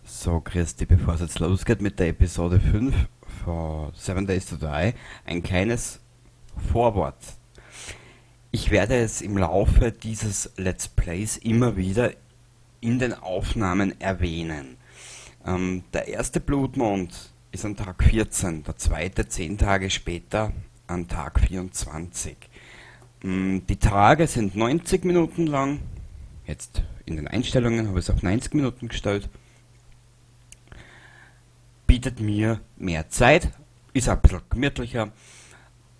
So, Christi, bevor es jetzt losgeht mit der Episode 5 von 7 Days to Die, ein kleines Vorwort. Ich werde es im Laufe dieses Let's Plays immer wieder in den Aufnahmen erwähnen. Der erste Blutmond ist an Tag 14, der zweite 10 Tage später an Tag 24. Die Tage sind 90 Minuten lang. Jetzt in den Einstellungen habe ich es auf 90 Minuten gestellt. Bietet mir mehr Zeit, ist auch ein bisschen gemütlicher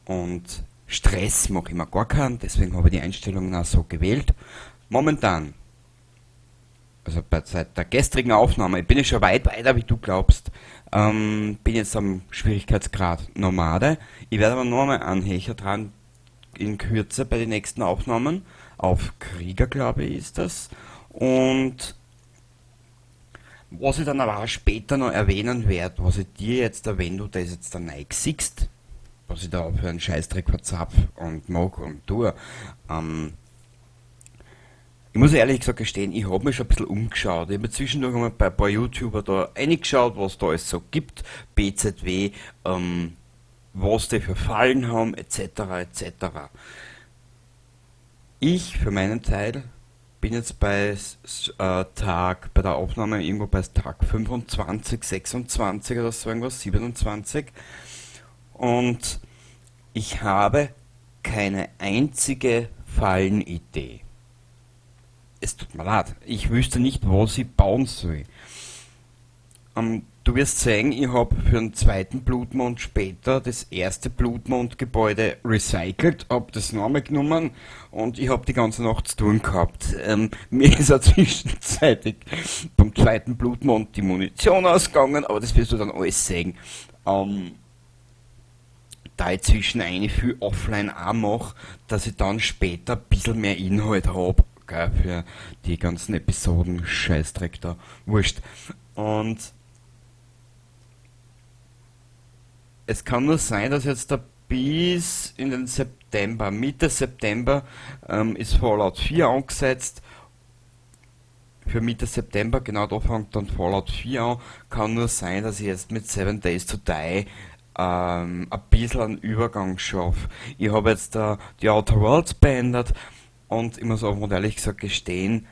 und Stress mache ich mir gar keinen, deswegen habe ich die Einstellungen auch so gewählt. Momentan, also seit der gestrigen Aufnahme, ich bin ja schon weit weiter, wie du glaubst, bin jetzt am Schwierigkeitsgrad Nomade. Ich werde aber noch einmal Anhecher dran in Kürze bei den nächsten Aufnahmen. Auf Krieger, glaube ich, ist das. Und was ich dann aber auch später noch erwähnen werde, was ich dir jetzt, wenn du das jetzt dann neu siehst, was ich da für einen Scheißdreck verzapf und mag und tue. Ich muss ehrlich gesagt gestehen, ich hab mich schon ein bisschen umgeschaut. Ich hab mir zwischendurch einmal bei ein paar YouTuber da reingeschaut, was da alles so gibt, BZW, was die für Fallen haben, et cetera, et cetera. Ich für meinen Teil bin jetzt bei der Aufnahme irgendwo bei Tag 25, 26 oder so irgendwas, 27. Und ich habe keine einzige Fallenidee. Es tut mir leid, ich wüsste nicht, was ich bauen soll. Du wirst sehen, ich hab für den zweiten Blutmond später das erste Blutmondgebäude recycelt, hab das nochmal genommen und ich hab die ganze Nacht zu tun gehabt. Mir ist ja zwischenzeitlich beim zweiten Blutmond die Munition ausgegangen, aber das wirst du dann alles sehen. Da ich zwischen eine viel offline auch mach, dass ich dann später ein bisschen mehr Inhalt hab, gell, für die ganzen Episoden, Scheißdreck da, wurscht. Und es kann nur sein, dass jetzt da bis in den September, Mitte September ist Fallout 4 angesetzt. Für Mitte September, genau da fängt dann Fallout 4 an. Kann nur sein, dass ich jetzt mit 7 Days to Die ein bisschen einen Übergang schaffe. Ich habe jetzt da die Outer Worlds beendet und ich muss auch mal ehrlich gesagt gestehen,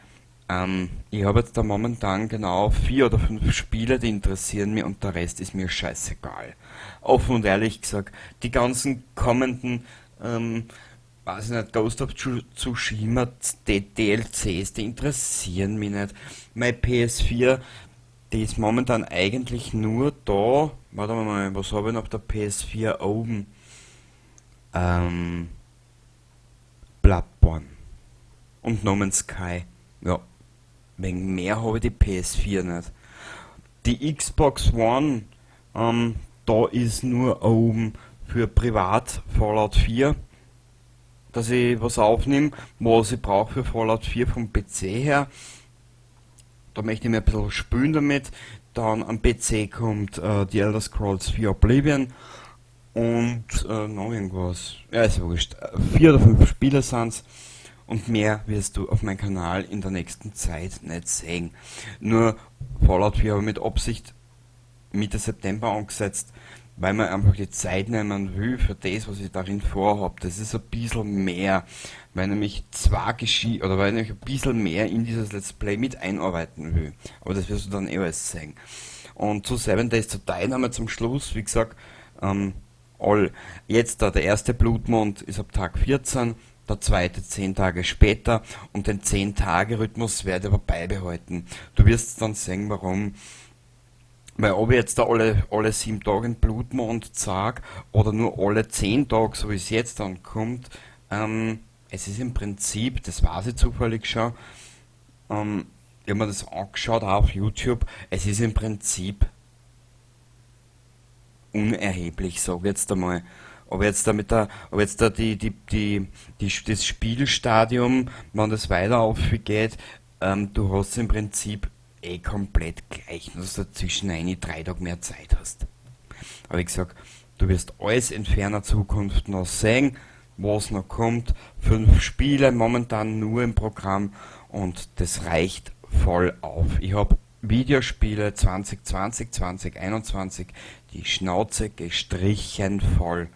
ich habe jetzt da momentan genau 4 oder 5 Spiele, die interessieren mich und der Rest ist mir scheißegal. Offen und ehrlich gesagt, die ganzen kommenden, weiß ich nicht, Ghost of Tsushima, die D L Cs, die interessieren mich nicht. Meine PS4, die ist momentan eigentlich nur da. Warte mal, was habe ich noch auf der PS4 oben? Bloodborne und No Man's Sky. Ja, wegen mehr habe ich die PS4 nicht. Die Xbox One, da ist nur oben für privat Fallout 4, dass ich was aufnehme, was ich brauche für Fallout 4 vom PC her. Da möchte ich mir ein bisschen spülen damit. Dann am PC kommt die Elder Scrolls 4 Oblivion und noch irgendwas. Ja, ist ja wurscht. 4 oder 5 Spiele sind's. Und mehr wirst du auf meinem Kanal in der nächsten Zeit nicht sehen. Nur Fallout 4 habe ich mit Absicht Mitte September angesetzt, weil man einfach die Zeit nehmen will für das, was ich darin vorhab. Das ist ein bisschen mehr, weil nämlich zwei Geschi-, oder weil ich nämlich ein bisschen mehr in dieses Let's Play mit einarbeiten will. Aber das wirst du dann eh alles sehen. Und zu 7 Days to Die haben wir zum Schluss, wie gesagt, all. Jetzt da der erste Blutmond ist ab Tag 14, der zweite 10 Tage später und den 10-Tage-Rhythmus werde ich aber beibehalten. Du wirst dann sehen, warum. Weil ob ich jetzt da alle 7 Tage einen Blutmond zeig oder nur alle 10 Tage, so wie es jetzt dann kommt, es ist im Prinzip, das weiß ich zufällig schon, ich hab mir das angeschaut, auch auf YouTube, es ist im Prinzip unerheblich, sag ich jetzt einmal. Ob jetzt da mit der, ob jetzt da die, die, die, die, das Spielstadium, wenn das weiter aufgeht, du hast im Prinzip eh komplett gleich, nur dass du dazwischen eine 3 Tage mehr Zeit hast. Aber wie gesagt, du wirst alles in ferner Zukunft noch sehen, was noch kommt. 5 Spiele momentan nur im Programm und das reicht voll auf. Ich hab Videospiele 2020, 2021 die Schnauze gestrichen voll.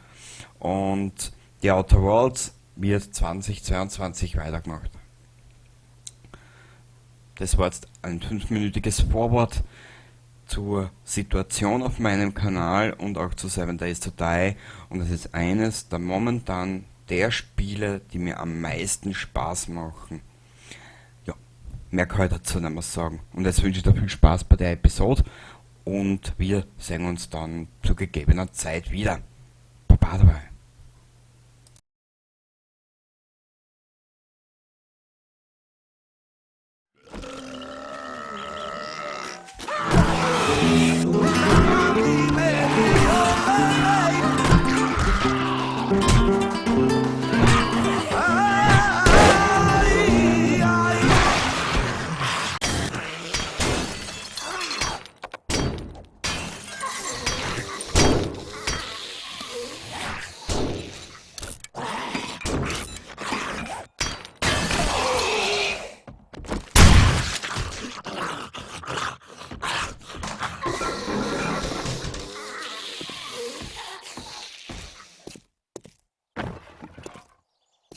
Und die Outer Worlds wird 2022 weitergemacht. Das war jetzt ein 5-minütiges Vorwort zur Situation auf meinem Kanal und auch zu 7 Days to Die, und es ist eines der momentan der Spiele, die mir am meisten Spaß machen. Ja, mehr kann ich dazu nicht mehr sagen. Und jetzt wünsche ich dir viel Spaß bei der Episode und wir sehen uns dann zu gegebener Zeit wieder. Baba dabei.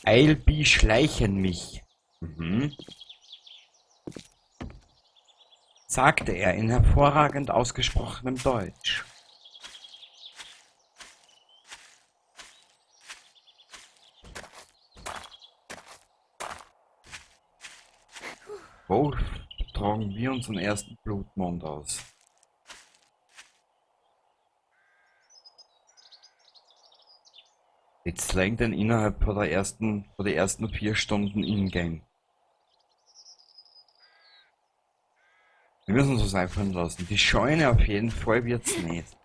Eilbi schleichen mich. Sagte er in hervorragend ausgesprochenem Deutsch. Wo tragen wir unseren ersten Blutmond aus? Jetzt längt denn innerhalb von der ersten, von der ersten 4 Stunden in-game. Wir müssen uns was einfallen lassen. Die Scheune auf jeden Fall wird's nicht.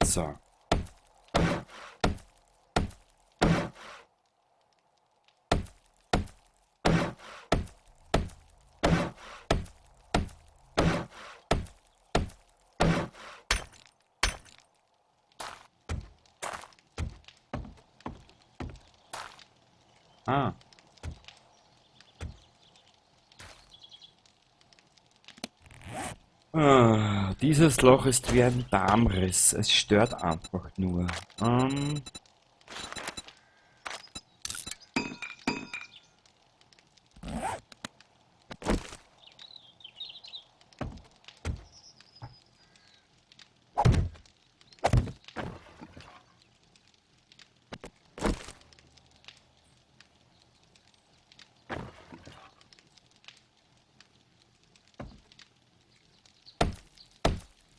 So. Ah. Ah, dieses Loch ist wie ein Darmriss. Es stört einfach nur.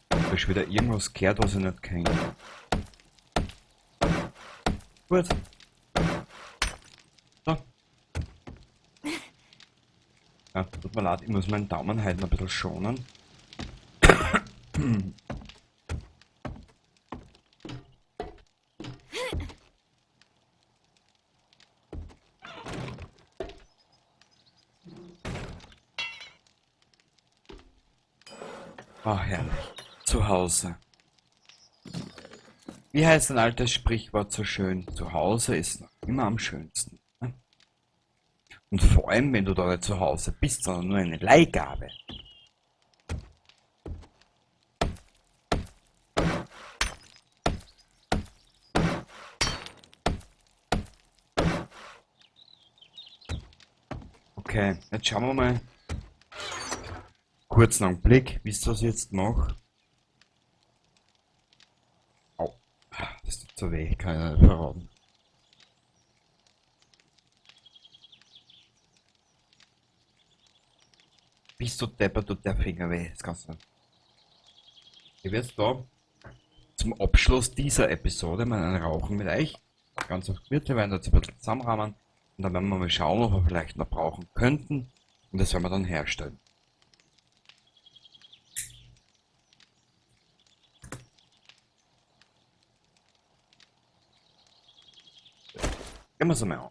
Da ist wieder irgendwas gehört, was ich nicht kenne. Gut. So. Ja, tut mir leid, ich muss meinen Daumen heute noch ein bisschen schonen. Ah, herrlich. Zu Hause. Wie heißt ein altes Sprichwort so schön? Zu Hause ist noch immer am schönsten. Ne? Und vor allem, wenn du da nicht zu Hause bist, sondern nur eine Leihgabe. Okay, jetzt schauen wir mal. Kurzen Augenblick, wisst ihr, was ich jetzt mache? Au, das tut so weh, kann ich nicht verraten. Bist du deppert, tut der Finger weh, das kannst du nicht. Ich werde jetzt da zum Abschluss dieser Episode mal einen rauchen mit euch. Ganz auf gemütlich, wir werden jetzt ein bisschen zusammenrahmen. Und dann werden wir mal schauen, ob wir vielleicht noch brauchen könnten. Und das werden wir dann herstellen. Gehen wir es einmal an.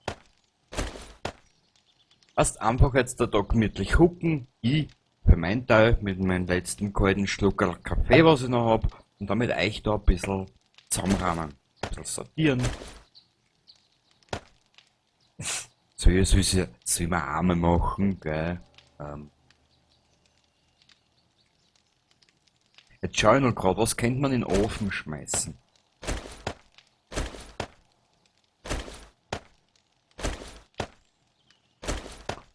Passt einfach jetzt da gemütlich hucken. Ich für meinen Teil mit meinem letzten kalten Schluckerl Kaffee, was ich noch hab, und damit euch da ein bisschen zusammenrahmen. Ein bisschen sortieren. Soll man auch mal machen, gell? Jetzt schau ich noch grad, was könnte man in den Ofen schmeißen?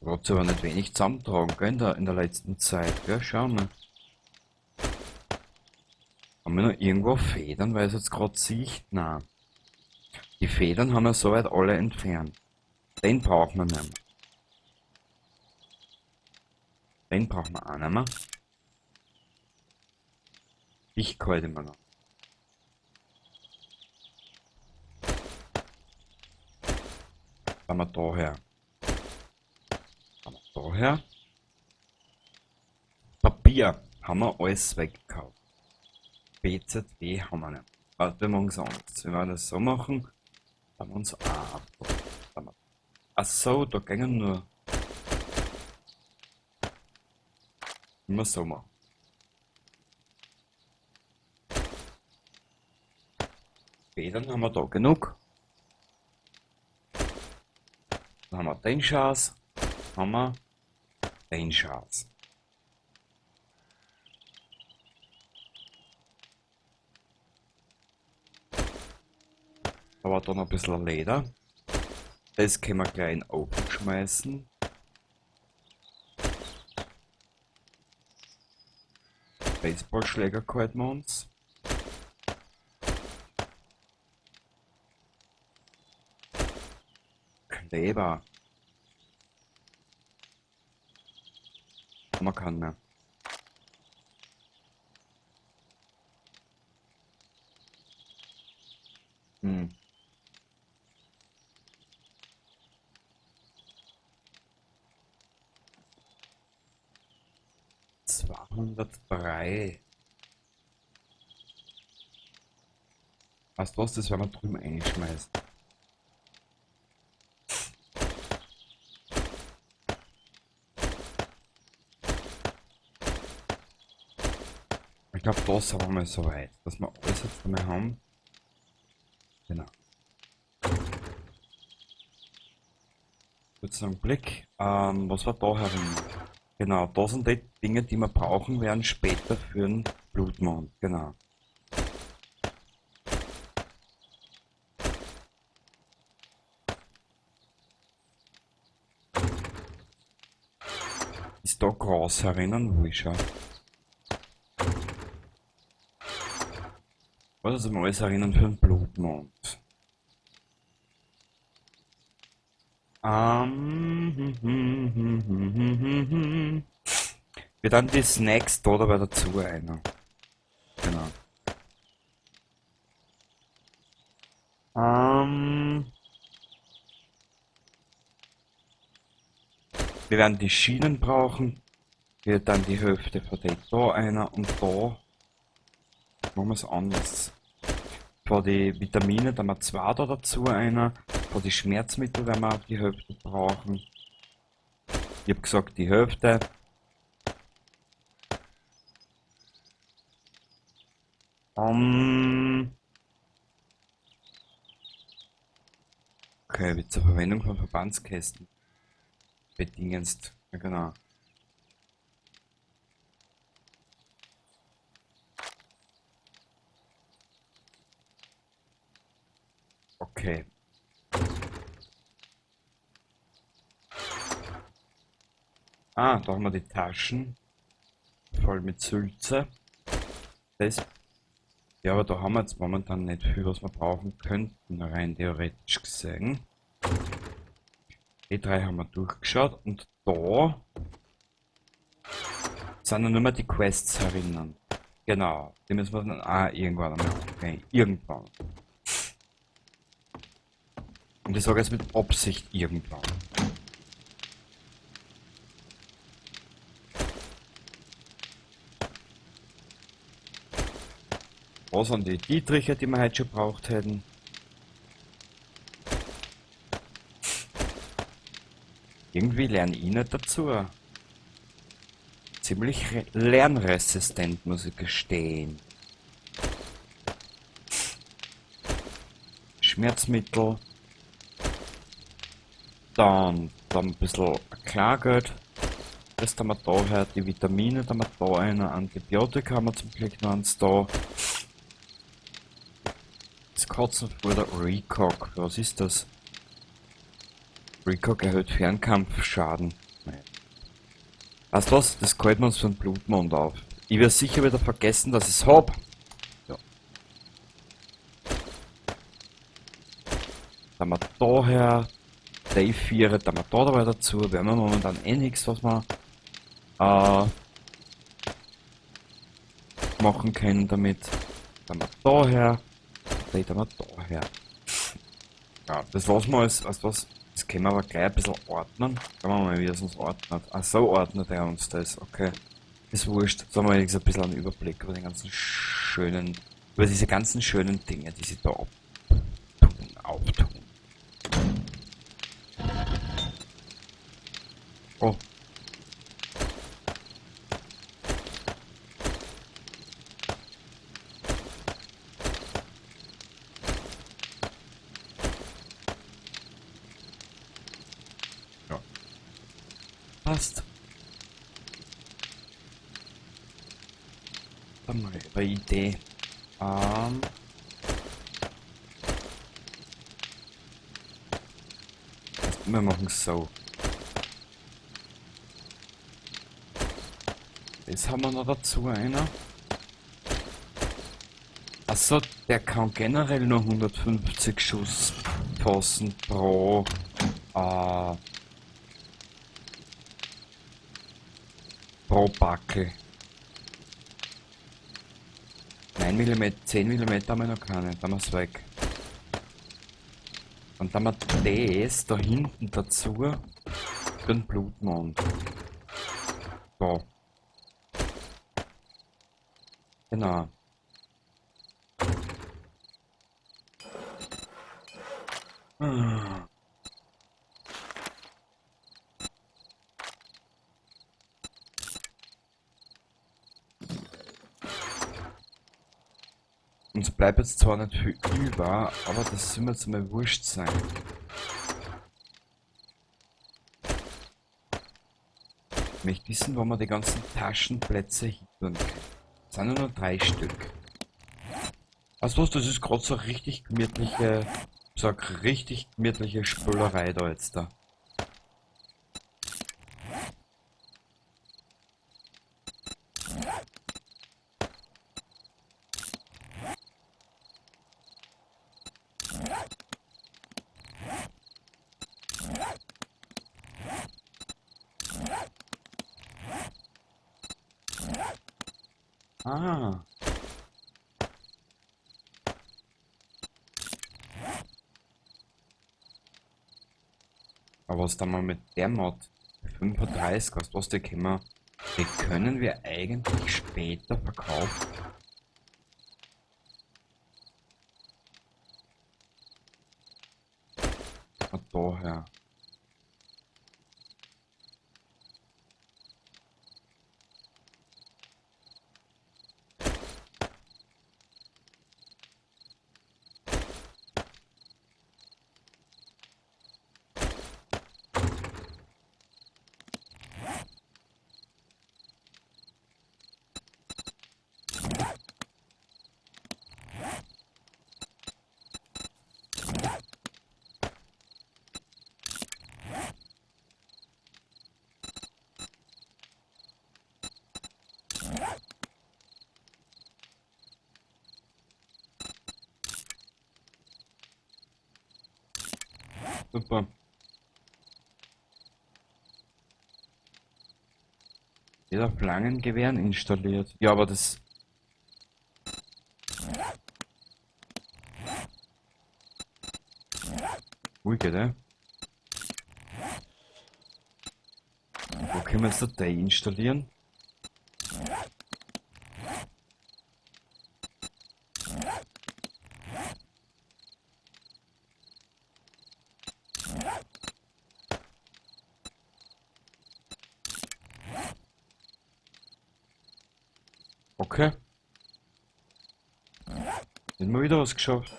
Da hat's aber nicht wenig zusammentragen, gell, in der letzten Zeit, gell? Schau mal. Haben wir noch irgendwo Federn, weil es jetzt grad sieht? Nein. Die Federn haben wir soweit alle entfernt. Den brauchen wir nicht mehr. Den brauchen wir auch nicht mehr. Ich halte immer noch. Haben wir da her. Haben wir da her. Papier haben wir alles weggekauft. BZW haben wir nicht. Warte, wir machen es anders. Wir werden das so machen, haben wir uns auch ab. Ach so, da gingen nur. Immer so machen. Federn haben wir da genug. Dann haben wir den Schatz. Haben wir den Schatz. Aber da noch ein bisschen Leder. Das können wir gleich in den Ofen schmeißen. Baseballschläger halten wir uns. Kleber. Man kann mehr. 203. Weißt du was, das werden wir drüben einschmeißen. Ich glaub, da sind wir mal so weit, dass wir alles jetzt einmal haben. Genau. Kurz einen Blick. Was war da herin? Genau, da sind die Dinge, die wir brauchen werden später für den Blutmond. Genau. Ist da Gras herinnen, wo ich schau? Was ist denn alles herinnen für den Blutmond? Wir dann die Snacks da dabei dazu einer. Genau. Wir werden die Schienen brauchen. Wir dann die Hälfte von der da einer und da machen wir's anders. Für die Vitamine dann wir 2 da dazu einer. Für die Schmerzmittel werden wir die Hälfte brauchen. Ich hab gesagt, die Hälfte. Okay, wird zur Verwendung von Verbandskästen bedingenst. Ja, genau. Okay. Ah, da haben wir die Taschen. Voll mit Sülze. Das. Ja, aber da haben wir jetzt momentan nicht viel, was wir brauchen könnten, rein theoretisch gesehen. Die 3 haben wir durchgeschaut und da sind ja nur mehr die Quests herinnen. Genau, die müssen wir dann auch irgendwann einmal angehen. Irgendwann. Und ich sage jetzt mit Absicht irgendwann. Da sind die Dietriche, die wir heute schon gebraucht hätten. Irgendwie lerne ich nicht dazu. Ziemlich lernresistent, muss ich gestehen. Schmerzmittel. Dann ein bisschen Klargeld. Das haben wir da her, die Vitamine, da haben wir da eine, Antibiotika haben wir zum Glück noch eins da. Das Katzenfutter Recog, was ist das? Recog erhöht Fernkampfschaden. Nein. Weißt du was? Das kalten wir uns für den Blutmond auf. Ich werde sicher wieder vergessen, dass ich's hab. Ja. Dann haben wir daher die 4, dann haben wir da dabei dazu. Wir haben momentan eh nichts, was wir machen können damit. Dann haben wir daher, die haben wir daher. Ja, das lassen wir alles, weißt du was? Das können wir aber gleich ein bisschen ordnen. Schauen wir mal, wie es uns ordnet. Ah, so ordnet er uns das, okay. Ist wurscht. So haben wir jetzt ein bisschen einen Überblick über den ganzen schönen, über diese ganzen schönen Dinge, die sie da auftun. Oh. Ja. Passt. Dann mal eine Idee. Wir machen es so. Das haben wir noch dazu einer. Achso, der kann generell nur 150 Schuss passen pro Backel. 9 Millimeter, 10 Millimeter haben wir noch keine, dann haben wir's weg. Und dann haben wir das da hinten dazu für den Blutmond. So. Genau. Uns bleibt jetzt zwar nicht viel über, aber das soll mir jetzt mal wurscht sein. Ich möchte wissen, wo wir die ganzen Taschenplätze hin tun können. Es sind nur noch 3 Stück. Weißt du was, das ist grad so richtig gemütliche, so eine richtig gemütliche Spülerei da jetzt da. Ah. Aber was da mal mit der Mod 35, was was, die können wir, die können wir eigentlich später verkaufen. Von daher. Super. Wird auf langen Gewehren installiert. Ja, aber das... Ui, geht, ey. Wo können wir jetzt Datei installieren? Okay. Hätten wir wieder was geschafft.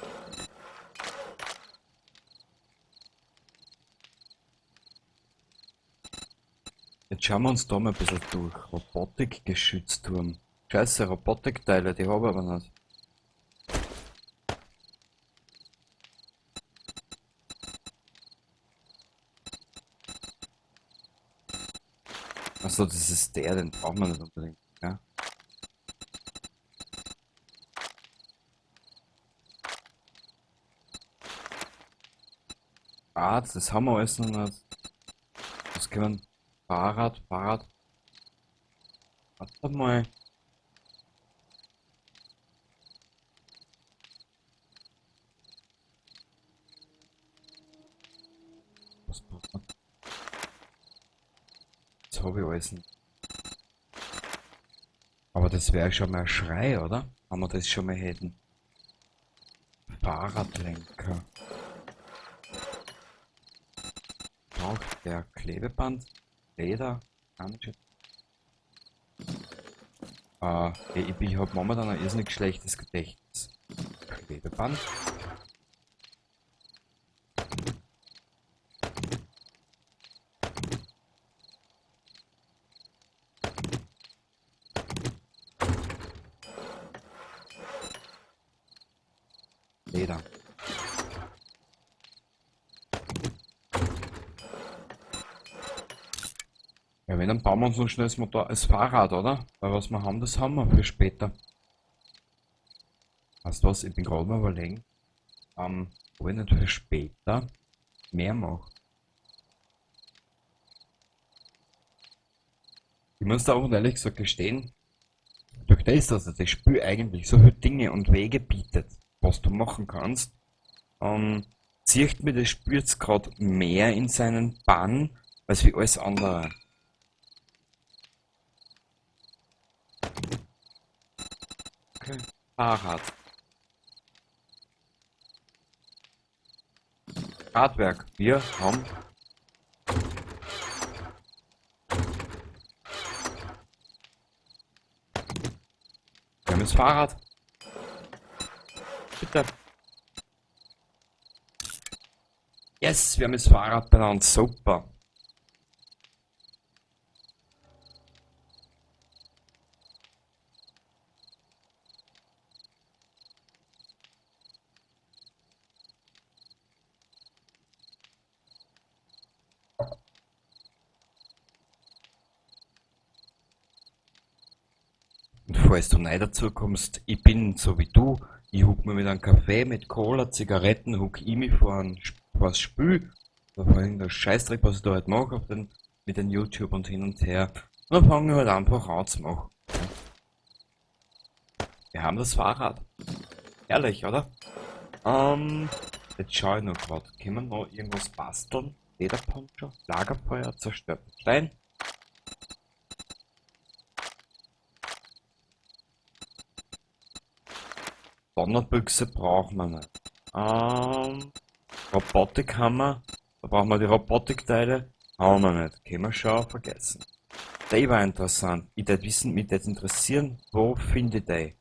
Jetzt schauen wir uns da mal ein bisschen durch. Robotik-Geschützturm. Scheiße, Robotikteile, die hab ich aber nicht. Achso, das ist der, den braucht man nicht unbedingt. Ja. Ah, das haben wir alles noch nicht. Das können wir. Fahrrad, Fahrrad. Warte mal. Was braucht man? Das hab ich alles nicht. Aber das wäre schon mal ein Schrei, oder? Wenn wir das schon mal hätten. Fahrradlenker. Braucht der Klebeband? Leder? Handschuhe? Ich hab momentan ein irrsinnig schlechtes Gedächtnis. Klebeband? Leder. Ja, wenn, dann bauen wir uns noch schnell das Motor, das Fahrrad, oder? Weil was wir haben, das haben wir für später. Weißt du was, ich bin gerade mal überlegen, ob ich nicht für später mehr mache. Ich muss da auch ehrlich gesagt gestehen, durch das, dass das Spiel eigentlich so viele Dinge und Wege bietet, was du machen kannst, zieht mir das Spiel jetzt grad mehr in seinen Bann, als wie alles andere. Okay. Fahrrad. Radwerk. Wir haben das Fahrrad. Bitte. Yes, wir haben das Fahrrad benannt. Super. Und falls du neu dazu kommst, ich bin so wie du, ich huck mir mit einem Kaffee, mit Cola, Zigaretten, huck ich mich vor ein vor das Spiel, da vor irgendein Scheißdreck, was ich da halt mache, mit den YouTube und hin und her. Und dann fange ich halt einfach an zu machen. Wir haben das Fahrrad. Herrlich, oder? Jetzt schau ich noch grad. Können wir noch irgendwas basteln? Lederponcho, Lagerfeuer, zerstörten Stein. Donnerbüchse brauchen wir nicht. Robotik haben wir. Da brauchen wir die Robotikteile. Haben wir nicht. Können wir schon vergessen. Die war interessant. Ich würd wissen, mich würd interessieren, wo finde ich die?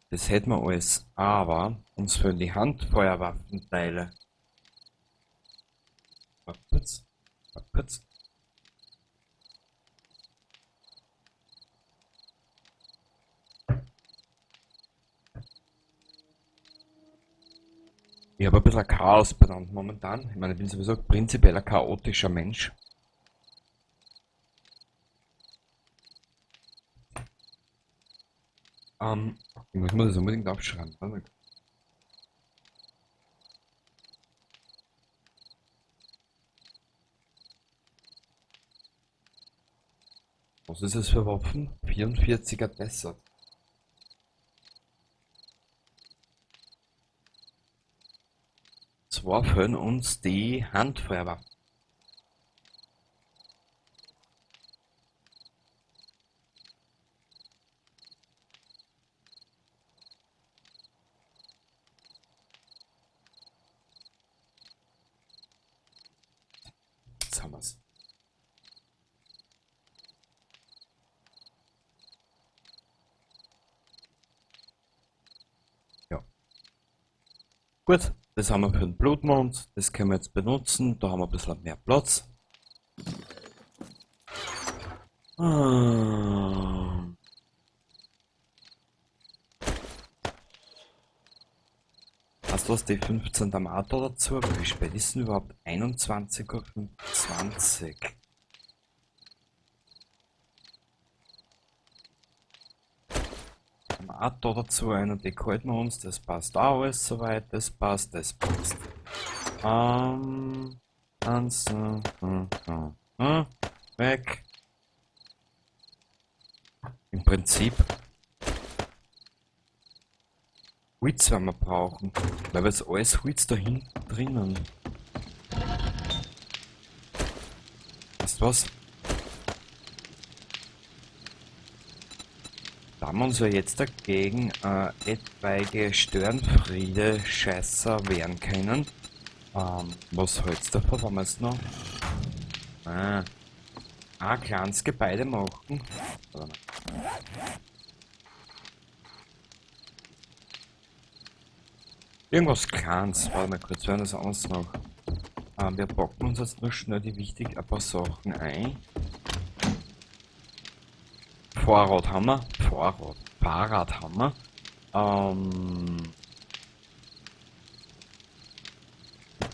Das hätten wir alles, aber uns fehlen die Handfeuerwaffenteile. Warte kurz, warte kurz. Ich habe ein bisschen Chaos benannt momentan. Ich meine, ich bin sowieso prinzipiell ein chaotischer Mensch. Ich muss mir das unbedingt aufschreiben. Warte mal. Was ist das für Waffen? 44er Desert. Zwar fehlen uns die Handfeuerwaffen. Jetzt haben wir's. Ja. Gut, das haben wir für den Blutmond. Das können wir jetzt benutzen. Da haben wir ein bisschen mehr Platz. Ah. Hast du was, die 15 Tomato dazu? Wie spät ist denn überhaupt? 21:25 Uhr. Tomato dazu, einer, die halten wir uns, das passt auch alles soweit, das passt, das passt. 1, 2, 3, 4, 5, weg. Im Prinzip Holz werden wir brauchen, weil wir jetzt alles Holz da hinten drinnen. Weißt du was? Da haben wir uns ja jetzt dagegen etwaige Störenfriede Scheißer wehren können. Was hältst du davon, wenn wir jetzt noch ein kleines Gebäude machen? Warte mal. Irgendwas Kleines. Warte mal kurz, wir werden das anders machen. Wir packen uns jetzt nur schnell die wichtigen ein paar Sachen ein. Vorrat haben wir. Vorrat. Fahrrad haben wir.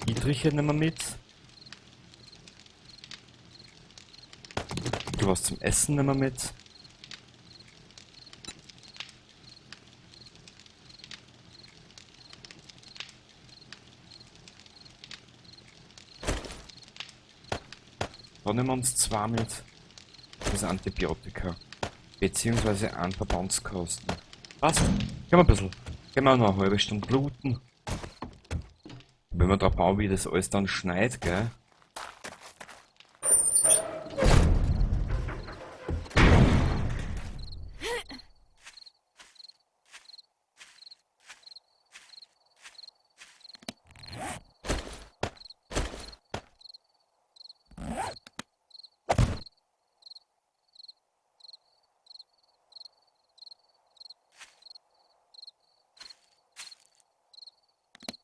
Dietriche nehmen wir mit. Was zum Essen nehmen wir mit. Da nehmen wir uns zwei mit. Das Antibiotika. Beziehungsweise ein Verbandskasten. Passt. Gehen wir ein bisschen. Gehen wir noch eine halbe Stunde bluten. Wenn wir drauf bauen, wie das alles dann schneit, gell?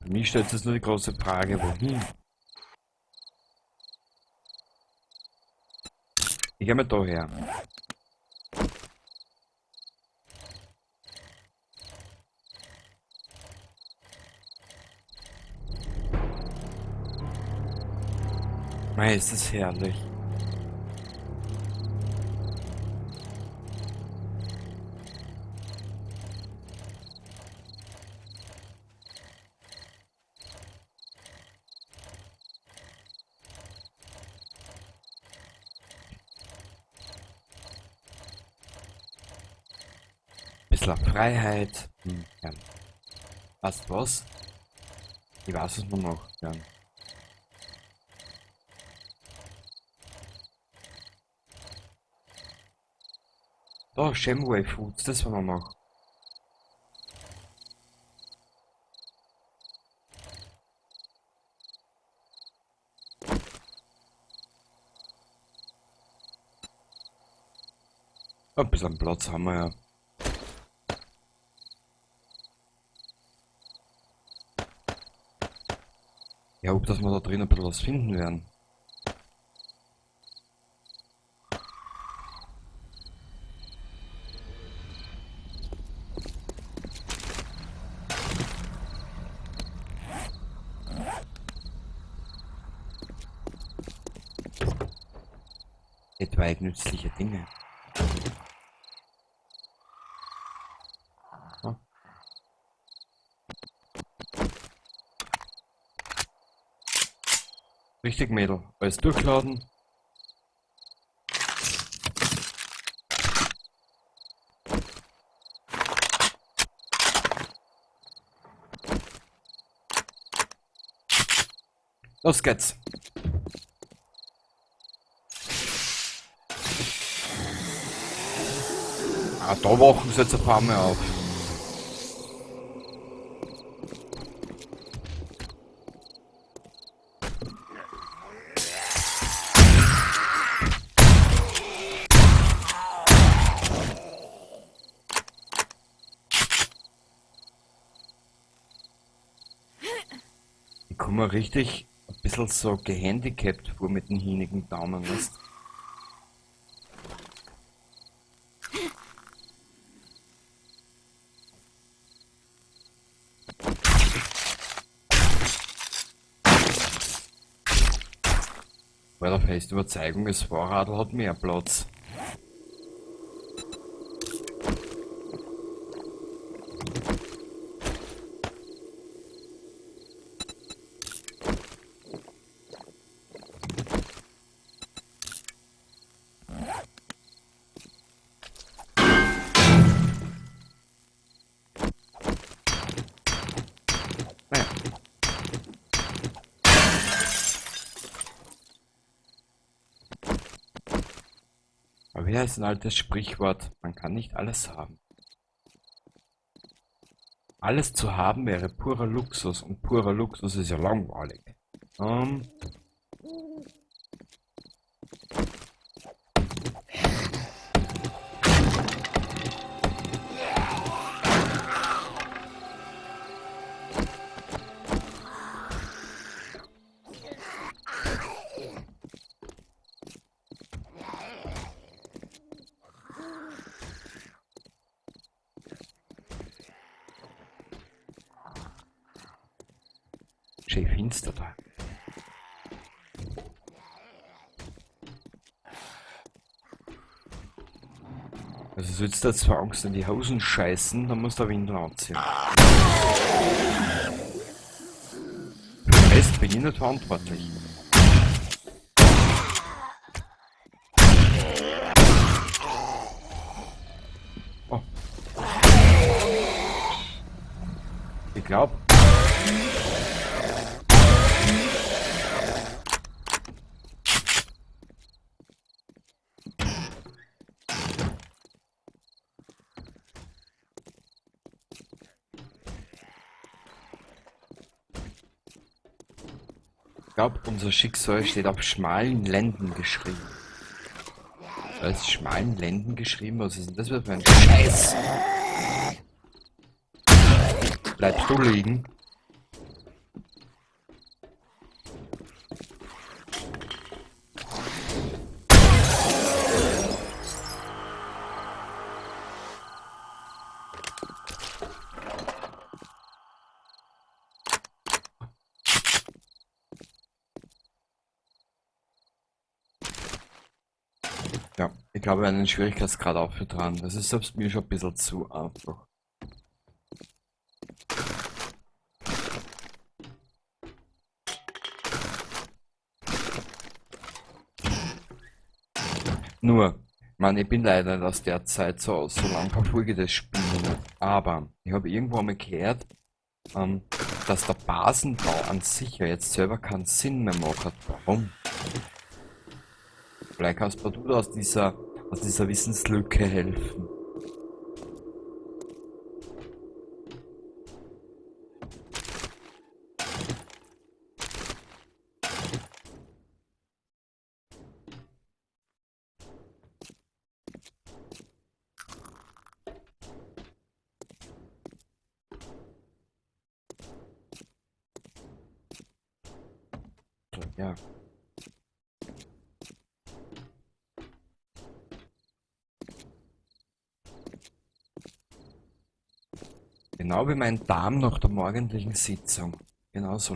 Für mich stellt sich nur die große Frage, wohin? Ich geh mal da her. Mei, ist das herrlich. Bisschen Freiheit. Ja. Weißt du was? Ich weiß, was man macht. Ja. Da, Shamway Foods, das wollen wir machen. Ein bisschen Platz haben wir ja. Ja, ob dass wir da drin ein bisschen was finden werden. Etwaig nützliche Dinge. Richtig, Mädel. Alles durchladen. Los geht's. Ah, da wachen sie jetzt ein paar Mal auf. komme mir richtig ein bisschen so gehandicapt vor mit den hinigen Daumen, weißt? War der festen Überzeugung, das Fahrradl hat mehr Platz. Naja. Aber wie heißt ein altes Sprichwort? Man kann nicht alles haben. Alles zu haben wäre purer Luxus und purer Luxus ist ja langweilig. Schön finster da. Also sollst du da zwar Angst in die Hosen scheißen, dann musst du Windeln anziehen. Für den Rest bin ich nicht verantwortlich. Oh. Ich glaub. Ich glaub, unser Schicksal steht auf schmalen Lenden geschrieben. Was? Schmalen Lenden geschrieben? Was ist denn das für ein Scheiß? Bleibst du liegen? Ja, ich glaube, wir werden den Schwierigkeitsgrad aufgetragen. Das ist selbst mir schon ein bisschen zu einfach. Nur, ich bin leider nicht aus der Zeit so lange verfolge ich das Spiel nicht. Aber ich habe irgendwo einmal gehört, dass der Basenbau an sich ja jetzt selber keinen Sinn mehr macht. Warum? Vielleicht kannst du da aus dieser Wissenslücke helfen. Ja. Genau wie mein Darm nach der morgendlichen Sitzung. Genauso.